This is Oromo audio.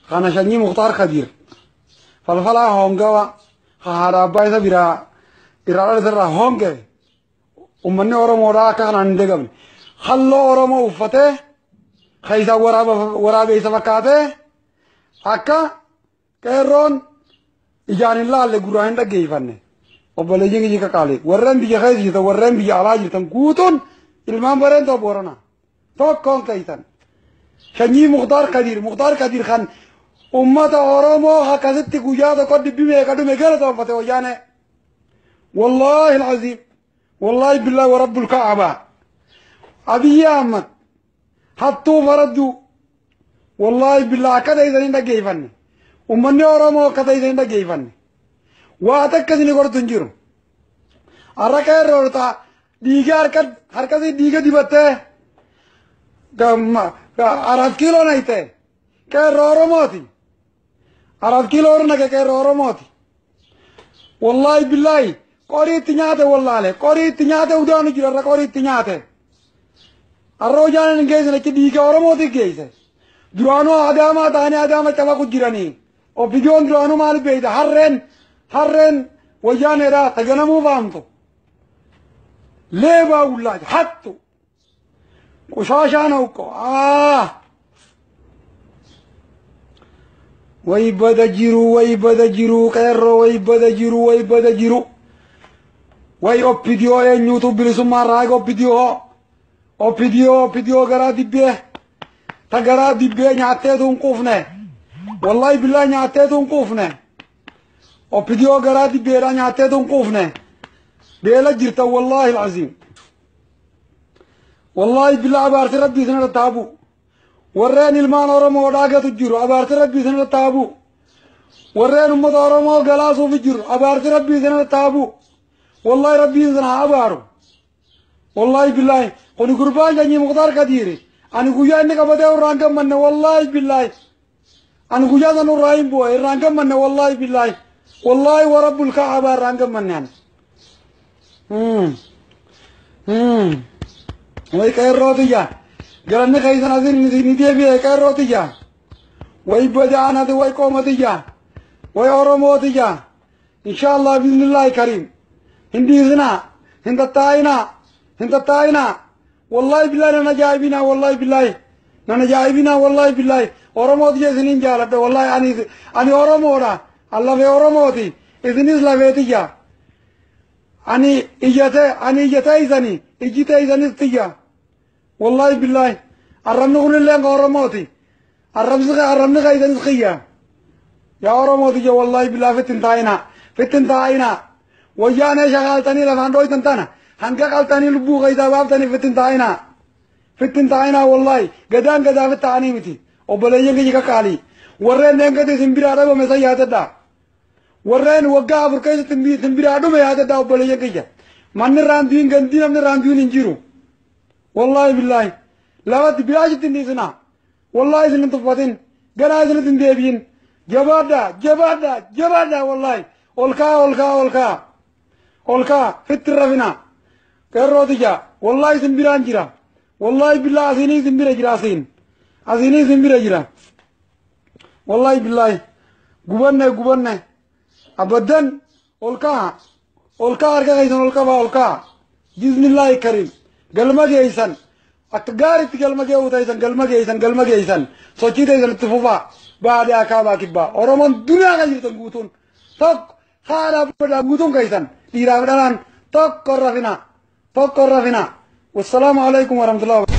Kana sanyii Muktaar Kadiir falfalaa hongawa haadha abbaa isa biraa irraa dhalate irraa honge ummanni Oromoodhaa akka kanaan hin deegamne. Halloo Oromoo uffatee keessa waraabeessa fakkaatee akka qeerroon ijaan hin laalle gurraan hin dhaggeeffanne. Obboleeyyiin kiyya qaqaalee warreen biyya keessa jirtan warreen biyya alaa jirtan guutuun ilmaan bareentoo Boorana tokkoon keessan. Sanyii Muktaar Kadiir Muktaar Kadiir kan ummata Oromoo akkasitti guyyaa tokko dibbi meeqa dhume galatoonfate wayyaane. Wallaahi alcaziim wallaahi billaahi wa rabbul ka'aba. Abiyyi Ahmad hattuu faradduu wallaahi billaahi akka ta'e hin dhaggeeffanne. Ummanni Oromoo akka ta'e hin dhaggeeffanne. Waa takka isin godhatu hin jiru. Har'a qeerroota dhiiga harkasii dhiiga dibattee 4 kiiloo nayite qeerroo Oromooti. 4 kiiloo naqe qeerroo Oromooti. Wallaahi billaahi qorii itti nyaate wallaale qorii itti nyaate udaanu jira irra qorii itti nyaate. Har'a hojaan hin geessine achi dhiiga Oromooti geesse. Duraanuu Adaamaa ta'anii Adaama cabaqu jiranii. Ofiijoon duraanuu maal beeyta harreen wayyaaneedha taganamuu faamtu. Leebaa wullaaj hattu. Qushaashaan hawqo. Way bada jiru way bada jiru qeerroo way bada jiru way bada jiru. Way oppidiyoo eenyuutu bilisummaa raaga oppidiyoo. Oppidiyoo oppidiyoo garaa dibbee. Ta garaa dibbee nyaatteetu hin quufne. Wallaahi billaahi nyaatteetu hin quufne. Oppidiyoo garaa dibbeedha nyaatteetu hin quufne. Beela jirta wallaahi alcaziim. Wallaahi billaahi abaarsi rabbii isin irra taabu. Warreen ilmaan Oromoo dhaagatu jiru abaarsi rabbii isin irra taabu. Warreen uummata Oromoo galaasuuf jiru abaarsi rabbii isin irra taabu. Wallaahi rabbiin isin haa abaaru. Wallaahi billaahi kuni gurbaan sanyii Muktaar Kadiiri. Ani guyyaa inni qabatee irraan gammanne wallaahi billaahi. Ani guyyaa san irraa hin bu'e irraan gammanne wallaahi billaahi. Wallaahi wa rabbul ka'aba irraan gammanne ani. Way qeerroo tiyya. Galanni keessan asin ni deebi'e qeerroo tiyya. Way badaanati way qooma tiyya. Way Oromoo tiyya. Inshaallah biiznillaahi kariim. Hin dhiisinaa. Hin tattaa'inaa. Hin tattaa'inaa. Wallaahi billaahi nan ajaa'ibinaa wallaahi billaahi. Nan ajaa'ibinaa wallaahi billaahi. Oromoo tiyya isiniin jaaladha wallaahi ani Oromoodha. An lafee Oromooti. Isinis lafee tiyya. Ani ija teessanii ijji teessanis tiyya. Wallaahi billaahi. Arrabni kunillee ka Oromooti. Arrabni keessanis kiyya. Yaa Oromoo tiyya wallaahi billaahi fittin taa'inaa. Fittin taa'inaa. Wayyaanee shaqaaltanii lafaan dhooytan tana. Hanga qaltanii lubbuu keessaa baaftanii fittin taa'inaa. Fittin taa'inaa wallaahi. Gadaan gadaa fit ta'anii miti. Obboleeyyan kiyya qaqqaalii. Warreen deengate isin biraa dhabame san yaadadhaa. Warreen waggaa 4 keessatti isin biraa dhume yaadadhaa obboleeyyan kiyya. Manni irraan du'in gandii namni irraan du'in hin jiru. Wallaahi billaahi. Lafatti bilaashitti hin dhiisinaa. Wallaahi isin hin tuffatin. Ganaa isinitti hin deebi'in. Jabaadhaa jabaadhaa jabaadhaa wallaahi. Ol ka'a ol ka'a ol ka'a. Ol ka'a fitti rafinaa. Qeerroo tiyya wallaahi isin biraan jira. Wallaahi billaahi asiinii isin bira jira asiin. Asiinii isin bira jira. Wallaahi billaahi. Gubanne gubanne. Abaddan ol ka'a. Ol ka'a harka keessan ol qabaa ol ka'a. Biiznillaahi kariim. Galma geessan. Akka gaariitti galma ge'uu ta'isan galma geessan galma geessan. Sochii ta'isan itti fufaa. Baadiyyaa kaabaa kibbaa. Oromoon duniyaa kan jirtan guutuun. Tokko haadha abbaadhaa guutuun keessan. Dhiiraaf dhalaan tokko rafinaa. Tokko rafinaa. Wassalaamu alaikum warahmatullahi.